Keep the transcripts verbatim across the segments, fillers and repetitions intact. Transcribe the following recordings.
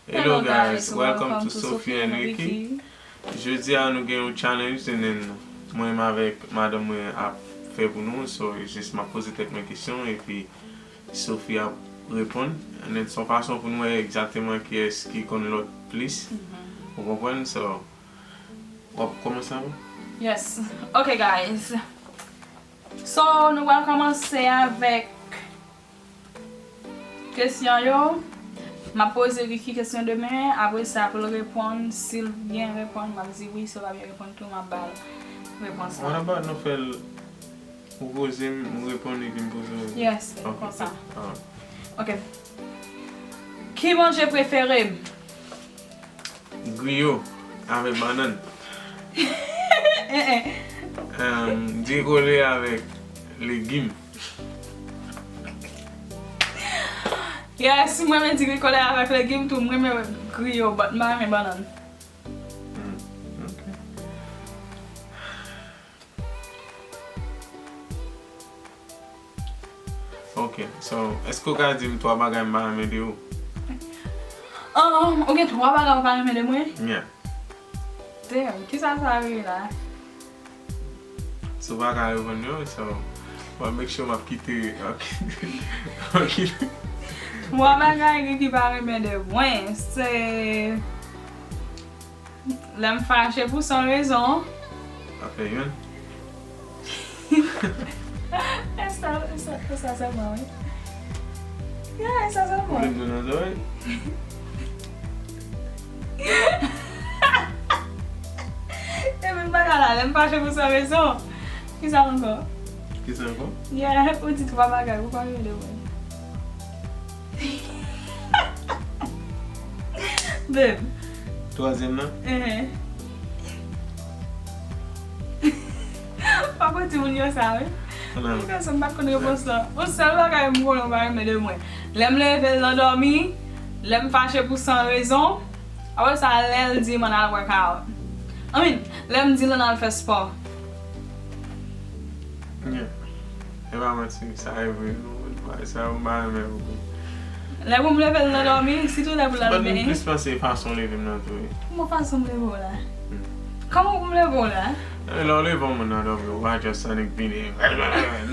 Hello guys, welcome to Sophie and Ricky. Jodi a nou gen yon challenge and then mwen menm avèk madanm mwen ap fè pou nou. So, jis m ap poze tèt mwen kesyon epi Sophie ap reponn. And then se yon fason pou nou wè egzakteman kiyès ki konn lòt plis. Ou konprann? So, w ap kòmanse avè m? Yes. Ok guys. So, nou pral kòmanse avèk kesyon yo. M ap poze Ricky kesyon de men, apre sa pou l reponn, si l byen reponn, m ap di wi, si l pa byen reponn tou, m ap ba l repons lan. What about nou fè l, ou poze m, m reponn epi m poze w? Yes, konsa. Ok. Ki manje prefere m? Griyo avèk bannann. Em, diri kole avèk legim. Yes, mwen renmen diri kole avèk legim tou, mwen renmen griyo, but m pa renmen bannann. Hmm, ok. Ok, so, èske w ka di m twa bagay m pa renmen de ou? Um, ou gen twa bagay ou pa renmen de mwen? Yeah. Damn, kisa sa vle di la? Si w pa ka reponn yo, so, w ap make sure m ap kite, ok. Ok. Twa bagay Ricky pa renmen de mwen, se lè m fache pou san rezon. Sa fè youn. E sa, e sa, e sa sèlman, wi. Ya, e sa sèlman. Ou vle m di w nan zòrèy? E menm bagay la, lè m fache pou san rezon. Kisa ankò? Kisa ankò? Ya, ou di twa bagay, ou pa rele mwen. Babe. Twazyèm nan? Ehe. Pa konn timoun yo sa, wi. Mwen panse m pa t konn repons lan. Yon sèl bagay m konnen w pa renmen de mwen. Lè m leve l nan dòmi, lè m fache pou san rezon, apre sa, lè l di m ann al workout. I mean, lè m di l ann al fè spò. Yeah. E pa manti, sa e vre, non, bagay sa yo m pa renmen yo. Lè pou m leve l nan dòmi, sitou lè pou l al benyen. But m plis panse fason w leve m nan tou, wi. Kòman fason m leve w la? Hmm. Kòman pou m leve w la? E lè w leve yon moun nan dòmi, ou pa just annik vini.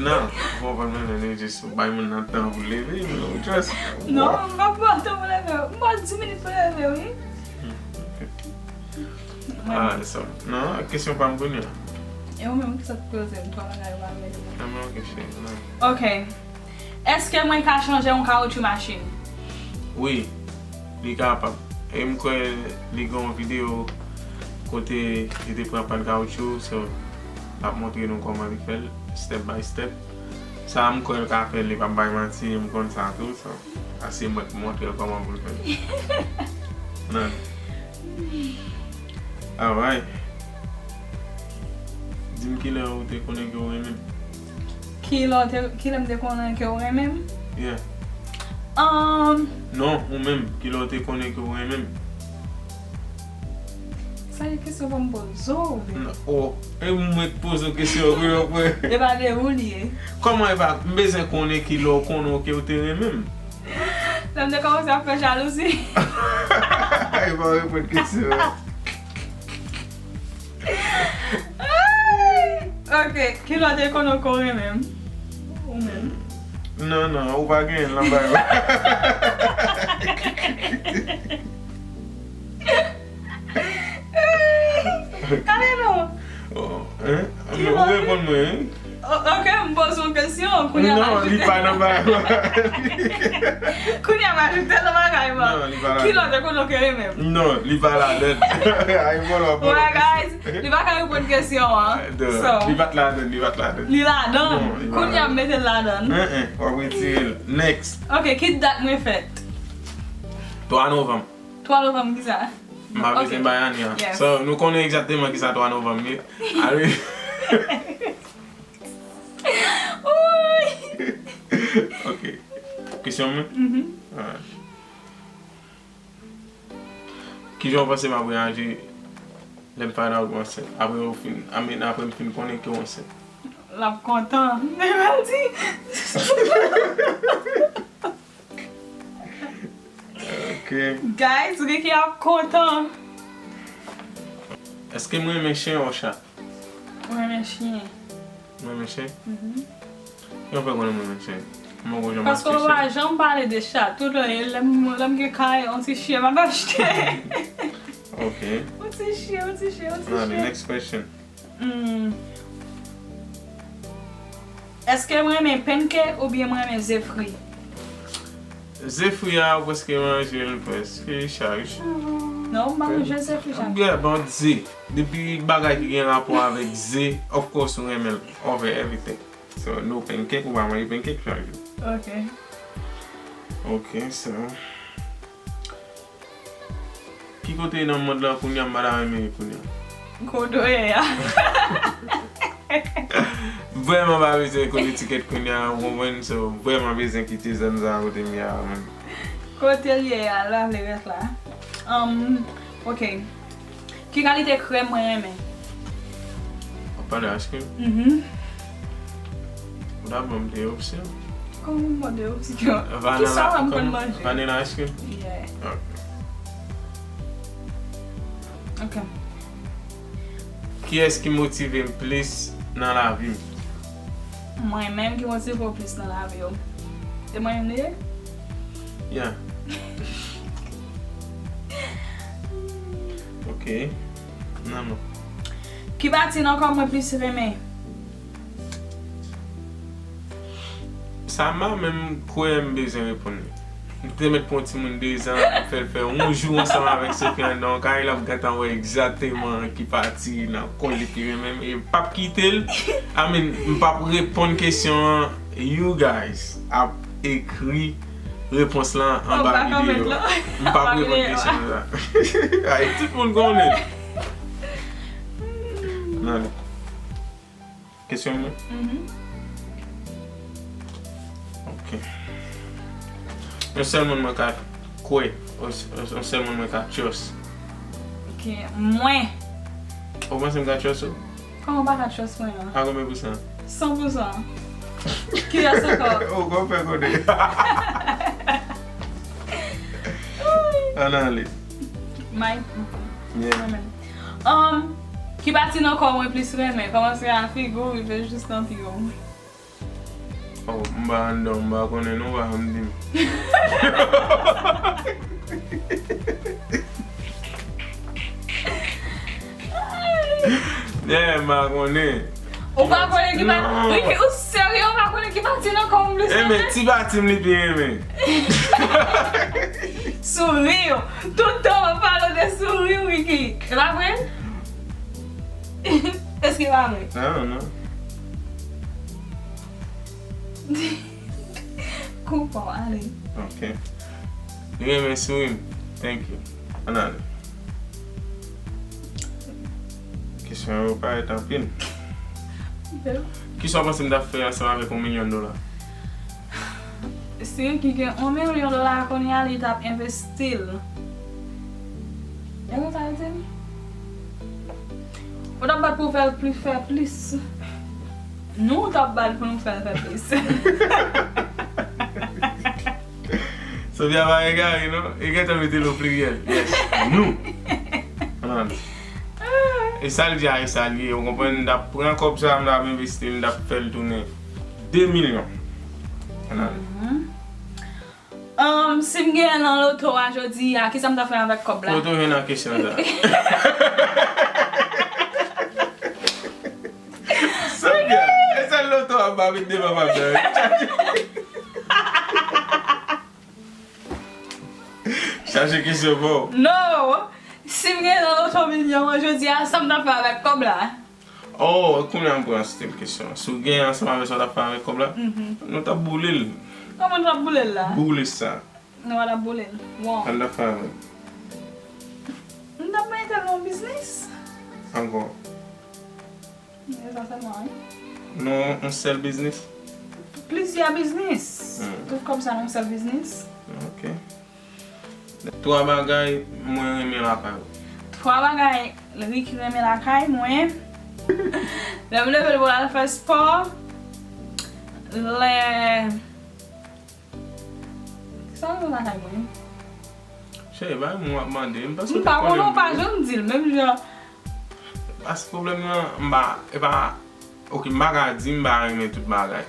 Non, ou konprann mwen, men jis ou bay moun nan tan pou l leve, men ou just. Non, m pa pran tan pou leve. M pran dis minit pou leve, wi. Hmm, ok. Ah, so, non, kesyon pa m kounye a. E ou menm, kisa k poze m twa bagay ou pa renmen de mwen? Ah, men ok, cheri, non. Ok. Èske mwen ka chanje yon kawoutchou machin? Wi, li kapab. E m kwè li gen yon videyo kote li te pran pàn kawoutchou, so, l ap montre nou kòman li fè l, step by step. Sa m kwè l ka fè l, li p ap bay manti, m konn sa tou, so. A se mwen k montre l kòman pou l fè l. Nan. Alright. Di m kilè ou te konnen ke w renmen m. Kilè w te, kilè m te konnen ke w renmen m? Yeah. Um, Non, ou menm, kilè w te konnen ke w renmen m. Sa e kesyon pou m poze w, baby. N-, oh, e mwen k poze w kesyon, wi, wi. E pa de ou li ye. Kòman e pa, m bezwen konnen kilè w konnen ke w te renmen m. Lè m te kòmanse ap fè jalouzi. E pa reponn kesyon an. Ay! Ok, kilè w te konnen ke w renmen m? Ou menm? Non, non, ou pa genyen l nan bay ou. Kale non. Oh, hein? Ou reponn mwen, hein? O-, ok, m poze yon kesyon. Kounye a m ajoute. Non, li pa nan bagay la. Kounye a m ajoute nan bagay la. Non, li pa ladan. Kilè w te konnen ke renmen m? Non, li pa ladan. Ay, vòlò, vòlò. Wè, guys, li pa ka reponn kesyon an. So, li pa t ladan, li pa t ladan. Li ladan. Non, li pa ladan. Kounye a m mete l ladan. Hein, hein, w ap retire l. Next. Ok, ki dat mwen fèt? Twa novanm. Twa novanm kisa? M pa bezwen bay ane an. Yes. So, nou konnen egzakteman kisa twa novanm ye. Ale. Uy! Ok. Kesyon mwen? Mhm. Alright. Kijan w panse m ap reyaji lè m find out m ansent? Apre w fin, I mean, apre m fin konnen ke w ansent. L ap kontan. Men m al di. Ok. Guys, Ricky ap kontan. Èske m renmen chen o chat? Mwen renmen chen. Ou renmen chen? Mhm. Yon fè konnen mwen renmen chen. Mwen gon jan m achte chen. Paske ou pa janm pale de chat. Tout lè, lè m, lè m gen kay, yon ti chen, m ap achte. Ok. Yon ti chen, yon ti chen, yon ti chen. Allez, next question. Hmm. Èske mwen renmen pancake oubyen mwen renmen ze fri? Ze fri a, ou prèske manje l prèske chak jou. Non, m pa manje ze fri chak jou. Byen, bon, ze. Depi bagay ki gen rapò avèk ze, of course, ou renmen l over everything. So, no pancake, ou pa manje pancake chak jou. Ok. Ok, so. Ki kote nan mond lan kounye a m pa ta renmen ye kounye a? Kote w ye a. M vrèman pa bezwen koul etiket kounye a, ou konprann? So, m vrèman bezwen kite zòn sa a kote m ye a, man. Kote l ye a, la vle rès la. Um, ok. Ki kalite krèm mwen renmen? W ap pale ice cream? Mhm. Ou ta ban m de opsyon? Kòman m ban w de opsyon? Vanilla, kisa w wè m konn manje? Vanilla ice cream? Yeah. Ok. Ok. Kiyès ki motive m plis nan lavi m? Mwen menm ki motive w plis nan lavi w. E mwen menm li ye? Yeah. Ok. Nan non. Ki pati nan kò mwen plis renmen? Sa m pa menm kwè m bezwen reponn li. M te mèt pran yon timoun de zan, m fè l fè yon jou ansanm avèk Sophie anndan yon kay, l ap gentan wè egzakteman ki pati nan kò l li pi renmen m, e m p ap kite l. I mean, m p ap reponn kesyon an, you guys ap ekri repons lan anba videyo. M p ap reponn kesyon an la. Ay, tout moun konnen. Nan. Kesyon mwen? Mhm. Ok. Yon sèl moun mwen ka kwè, yon, yon sèl moun mwen ka trust. Ok, mwen. Ou panse m ka trust ou? Kòman w pa ka trust mwen an? A konbyen pousan? San pousan. Kiyès ankò? Ou konn fè konnen. Ann ale. Mike. Yeah. Mwen menm. Um, ki pati nan kò w mwen plis renmen? Kòmanse a figi w, rive jis nan pye w. Oh, m pa anndan, m pa konnen non, pa janm di m. Yeah, m pa konnen. Ou pa konnen ki pati? Non. Ricky, ou serye? Ou pa konnen ki pati nan kò w m plis renmen? Enben, ti pati m li pi renmen. Souri w. Tout tan w ap pale de souri w, Ricky. E pa vre? Èske e pa vre? Non, non. Kou pa w ale. Ok. Li renmen souri m. Thank you. Ann ale. Kesyon yo parèt anpil. Kisa w panse m t ap fè ansanm avèk yon milyon dola? Si Ricky gen yon milyon dola kounye a, li t ap envesti l. E konsa yo di l? Ou t ap bat pou fè l plis, fè plis. Nou t ap bat pou nou fè l fè plis. Sofia pa egare, non? E gentan mete l o pliryèl. Yes. Nou. Ann. E sa l di a, e sa l ye. Ou konprann? M t ap pran kòb sa a, m t ap envesti l, m t ap fè l tounen de milyon. Ann. Mhm. Um, si m genyen nan loto a jodi a, kisa m ta fè avèk kòb la? Kote w jwenn nan kesyon sa? Sofia, e sèl loto a m pa met devan m ap bay. Chache kesyon pou w. No! Si m genyen nan loto milyon an jodi a, sa m ta fè avèk kòb la? Oh, kounye a m pran stil kesyon an. Si w genyen ansanm avè sa w t ap fè avèk kòb la, mhm, nou t ap boule l. Kòman nou t ap boule l la? Boule sa. Nou pa t ap boule l. Bon. Sa n t ap fè avè l? Nou t ap mete l nan biznis. Ankò? E sa sèlman, wi. Non, yon sèl biznis? Plizyè biznis. Hmm. Tout kòb sa nan yon sèl biznis. Ok. Twa bagay mwen renmen lakay ou. Twa bagay Ricky renmen lakay mwen. Lè m leve l pou l al fè spò. Lè, sa renmen lakay mwen? Tèy, bay moun w ap mande, m panse w te konnen. M pa konnen, w pa janm di l, menm jan. Paske pwoblèm nan, m pa, e pa, ok, m pa ka di m pa renmen tout bagay.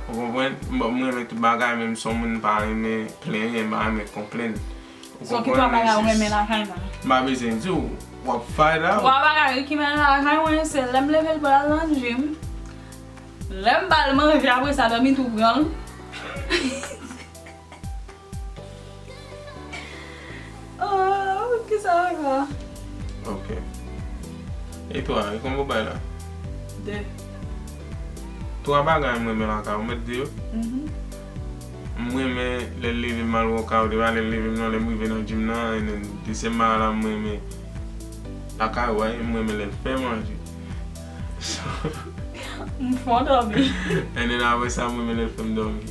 Ou konprann? Bon, m renmen tout bagay, men m se yon moun m pa renmen plenyen, m pa renmen konplenn. Ou konprann? So, ki twa bagay ou renmen lakay mwen? M pa bezwen di w, w ap find out. Twa bagay ki m renmen lakay mwen, se lè m leve l pral nan gym. Lè m ba l manje, apre sa, dòmi tou pran l. Oh, kisa ankò? Ok. E twa, e konbyen w bay la? De. Twa bagay m renmen lakay ou, mèt di yo? Mhm. M renmen lè l leve m al workout, e pa lè l leve m non, lè m rive nan gym nan, and then dezyèm bagay la m renmen lakay ou a, m renmen lè l fè manje. So, m fè w dòmi. And then apre sa, m renmen lè l fè m dòmi.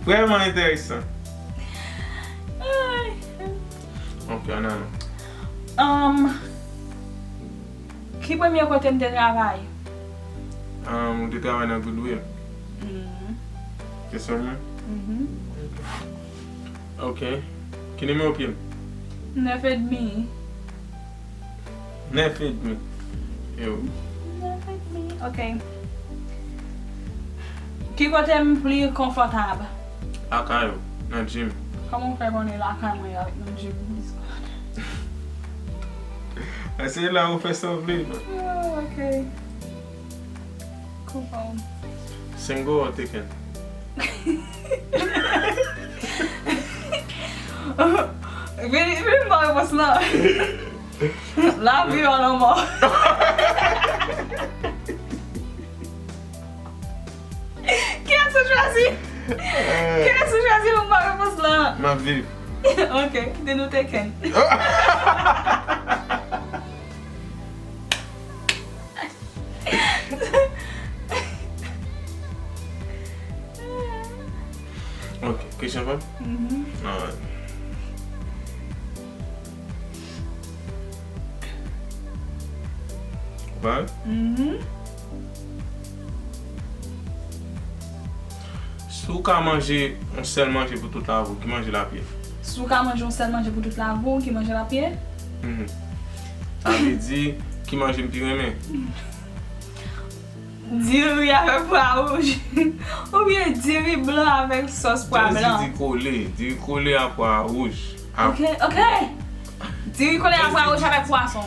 Vrèman enteresan. Ay. Ok, ann ale. Um, ki premye kote m te travay? Um, ou te travay nan Goodwill? Mhm. Se sèlman? Mhm. Ok. Ki nimewo pye m? Nèf edmi. Nèf edmi. Yo. Nèf edmi. Ok. Ki kote m pli konfòtab? Lakay ou, nan gym. Kòman w fè konnen lakay mwen avèk nan gym? Paske la ou fè sa w vle. Oh, ok. Cool. Single or taken? Vini, vini m ba w repons lan. Lavi ou lanmò? Kiyès ou chwazi? Kiyès ou chwazi pou m ba w repons lan? M ap viv. Ok, then ou taken. Ok, kesyon pa m? Mhm. Alright. Ou pare? Mhm. Si w ka manje yon sèl manje pou tout lavi w, ki manje l ap ye? Si w ka manje yon sèl manje pou tout lavi w, ki manje l ap ye? Mhm. Sa vle di, ki manje m pi renmen? Diri avèk pwa wouj. Oubyen diri blan avèk sòs pwa blan. Just di diri kole. Diri kole a pwa wouj. A- Ok, ok. Diri kole a pwa wouj avèk pwason.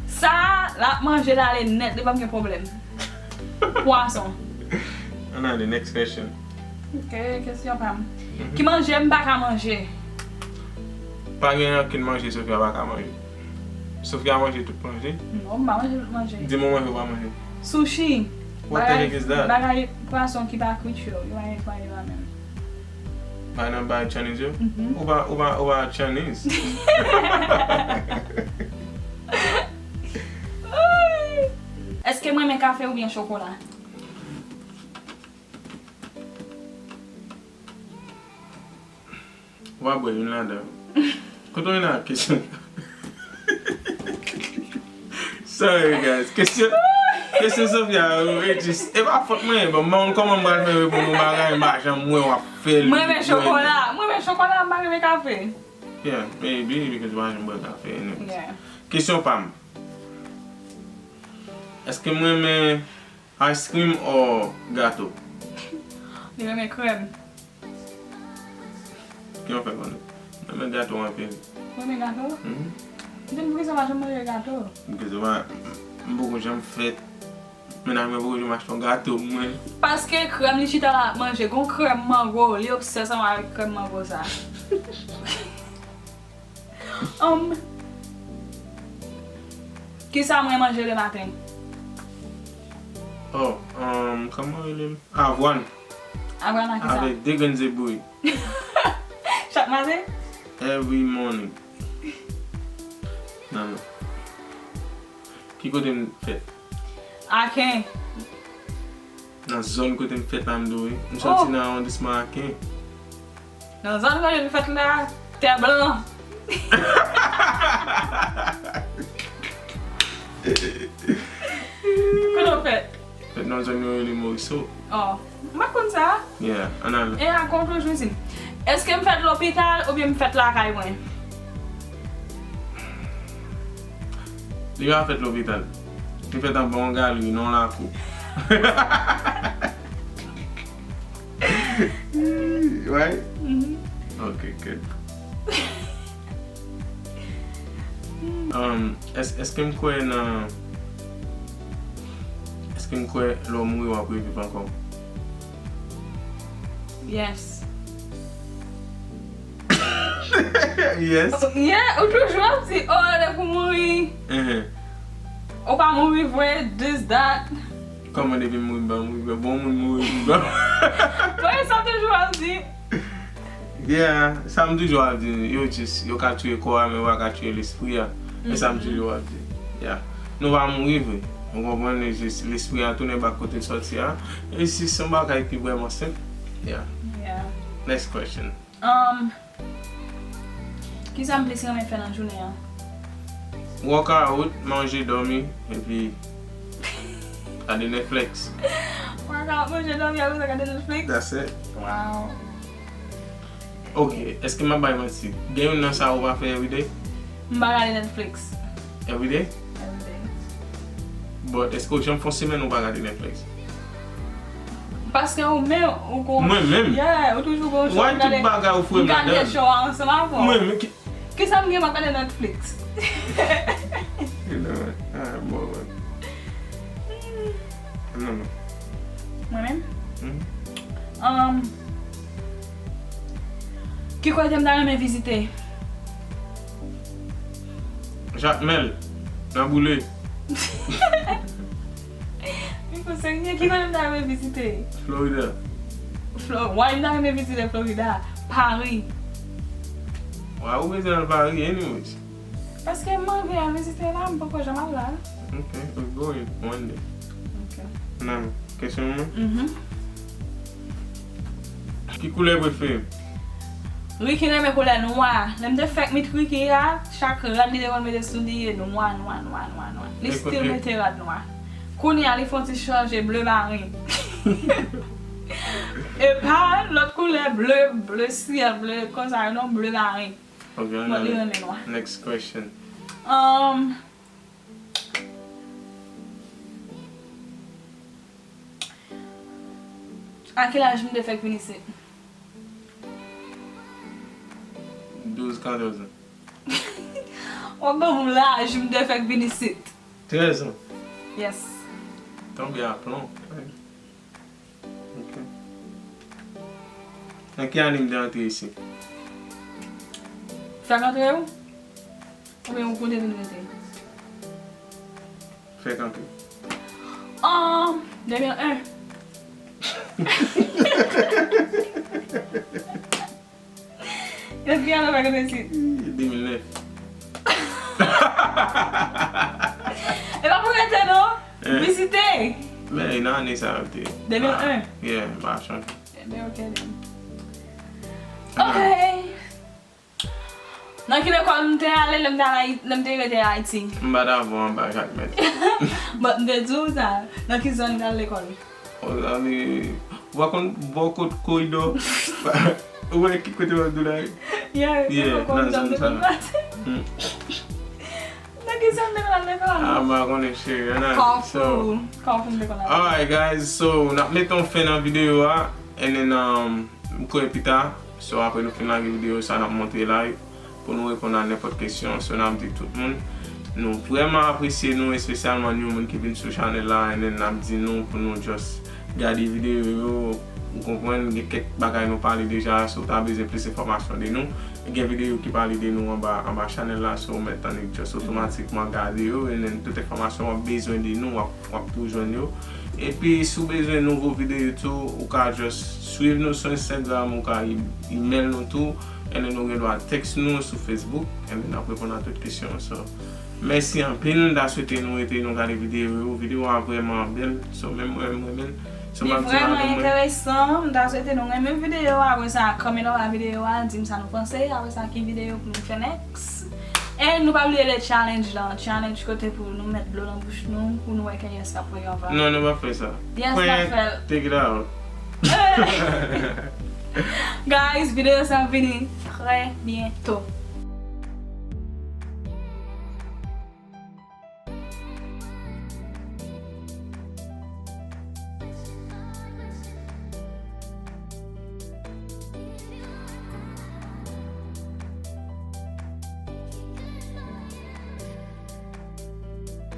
Sa, l ap manje l ale nèt, li p ap gen pwoblèm. Pwason. Ann ale, next question. Ok, kesyon pa m. Mhm. Ki manje m pa ka manje? Pa gen okenn manje Sofia pa ka manje. Sofia manje tout manje. Non, m pa manje tout manje. Di m yon manje ou pa manje. Sushi. What the heck is that? Bagay, bagay pwason ki pa kwit yo, yo pa netwaye la menm. Bay nan bay Chinese yo? Mhm. Ou pa, ou pa, ou pa Chinese. Èske m renmen kafe oubyen chokola? Ou pa bwè youn ladan yo. Kote w vin ak kesyon? Sorry, guys. Kesyon, kesyon Sofia yo, e jis, e pa fòt mwen, bon, m pa konn kòman m pral fè reponn yon bagay, m pa janm wè w ap fè l. Mwen renmen chokola. Mwen renmen chokola, m pa renmen kafe. Yeah, maybe, because w pa janm bwè kafe, anyways. Yeah. Kesyon pa m. Èske m renmen ice cream or gato? Li renmen krèm. Ki w fè konnen? M renmen gato anpil. Ou renmen gato? Mhm. Epi poukisa w pa janm manje gato? Poukisa w pa, m poko janm fèt. Mennaj mwen poko janm achte yon gato pou mwen. Paske krèm li chita la ap manje. Gon krèm mango, li obsès ansanm avèk krèm mango sa. Um, kisa mwen manje le maten? Oh, um, kòman rele l? Avwàn. Avwàn ak kisa? Avèk de grenn ze bouyi. Chak maten? Every morning. Nan, nan. Ki kote m fèt? Aken. Nan zòn kote m fèt la, m di w wi. M soti nan awondisman Aken. Nan zòn kote m fèt la, tè blan. Kote w fèt? Fèt nan zòn yo rele Moriso. Oh, m pa konn sa. Yeah, ann ale. E a konklijyon si. Èske m fèt lopital oubyen m fèt lakay mwen? Li pa fèt lopital. Li fèt anba yon galri, nan yon lakou. Right? Mhm. Ok, good. Um, èske m kwè nan. Èske m kwè lè w mouri w ap reviv ankò? Yes. Yes. Yeah, ou toujou ap di, oh, lè pou mouri. Mhm. Ou pa mouri vre, this, that. Kòman depi m mouri m pa mouri vre? Bon, moun mouri m pa. Mwen sa toujou ap di. Yeah, sa m toujou ap di, yo jis, yo ka tiye kò a, men yo pa ka tiye lespri a. E sa m toujou ap di. Yeah. Nou pa mouri vre. Ou konprann, e jis lespri a tounen bak kote l sòti a. E jis se yon bagay ki vrèman senp. Yeah. Yeah. Next question. Um, kisa m plis renmen fè nan jounen an? Workout, manje, dòmi, epi gade Netflix. Workout, manje, dòmi, apre sa gade Netflix? That's it. Wow. Ok, èske m ap bay manti? Gen youn nan sa ou pa fè everyday? M pa gade Netflix. Everyday? Everyday. But èske ou janm fè yon semèn ou pa gade Netflix? Paske ou menm, ou kon... Mwen menm? Yeah, ou toujou gon show. Why tout bagay ou fwe m M gade ladan? Show a ansanm avè w. Mwen menm ki... Kisa m gen m ap gade Netflix? You know what? Alright, bon, bon. Non, non. Mwen menm? Mhm. Um, ki kote m ta renmen vizite? Jakmèl, nan boule. Miko, serye, ki kote m ta renmen vizite? Florida. Flo-, why m ta renmen vizite Florida? Paris. Why ou bezwen al Paris, anyways? Paske m anvi al vizite la, m poko janm al la. Ok, we going one day. Ok. Nan, kesyon mwen? Mhm. Ki koulè prefere? Ricky renmen koulè nwa. Lè m te fèk meet Ricky a, chak rad li te konn mete sou li e nwa, nwa, nwa, nwa, nwa. Li E still kote? Mete rad nwa. Kounye a li fè yon ti chanje ble marin. E pa lòt koulè ble, ble syèl, ble konsa, non, ble marin. Ok, Bon, li renmen nwa. Next question. Um, a ki laj m te fèk vin isit? Douz, katòz an. W ap ban m laj m te fèk vin isit. Trèz an. Yes. Tonbe a plon. Ok. Nan ki ane m te antre isi? Fèk antre ou? Oubyen ou konte vin rete? Fèk antre. Um, de mil en. Nan ki ane ou fèk antre isit? De mil nèf. E pa pou rete non. Eh. Vizite. Men nan ane sa yo te. De mil en. Ah, yeah, m pa chanje. Ebyen, ok, then. Ok. Nan ki lekòl m te ale lè m te al Ayi-, lè m te rete Ayiti? M pa t avè w anba Jakmèl. But m te di w sa. Nan ki zòn m te al lekòl? O, ale, w pa konn bò kot koridò. Ou wè ki kote w ap di la? Yeah, Yeah, se konn nan sa m zòn te sa. konn pase. Hmm. Nan ki zòn m te konn al lekòl? Ah, m pa konnen, cheri. Ann ale. So, Kafou. Kafou m te konn al. Alright, guys, so n ap mete yon fen nan videyo a. And then, um, m kwè pita. So, apre nou fin lage videyo sa, n ap montre live pou nou reponn a nenpòt kesyon. So, n ap di tout moun, nou vrèman apresye nou, espesyalman nou moun ki vin sou chanèl la. And then, n ap di nou pou nou just gade videyo yo. Ou konprann, gen kèk bagay nou pale deja. Si w ta bezwen plis enfòmasyon de nou, gen videyo ki pale de nou anba, anba chanèl la. So, ou mèt annik just otomatikman gade yo. And then, tout enfòmasyon w ap bezwen de nou, w ap w ap tou jwenn yo. Epi, si w bezwen nouvo videyo tou, ou ka just swiv nou sou Instagram, ou ka e-, email nou tou, and then ou gen dwa text nou sou Facebook, and then n ap reponn a tout kesyon. So, mèsi anpil, m ta swete nou rete nou gade videyo yo. Videyo a vrèman bèl, so menm mwen, m renmen l. So, Li m ap di vrèman madanm mwen, enteresan, m ta swete nou renmen videyo a, apre sa, comment anba videyo a, di m sa nou panse, apre sa, ki videyo pou nou fè next. E nou pa bliye le challenge lan. Challenge kote pou nou met dlo nan bouch nou, pou nou wè kiyès k ap voye yon vag. Non, nou pa fè sa. Yes, n ap fè l. Take it out. Guys, videyo sa ap vini trè byento.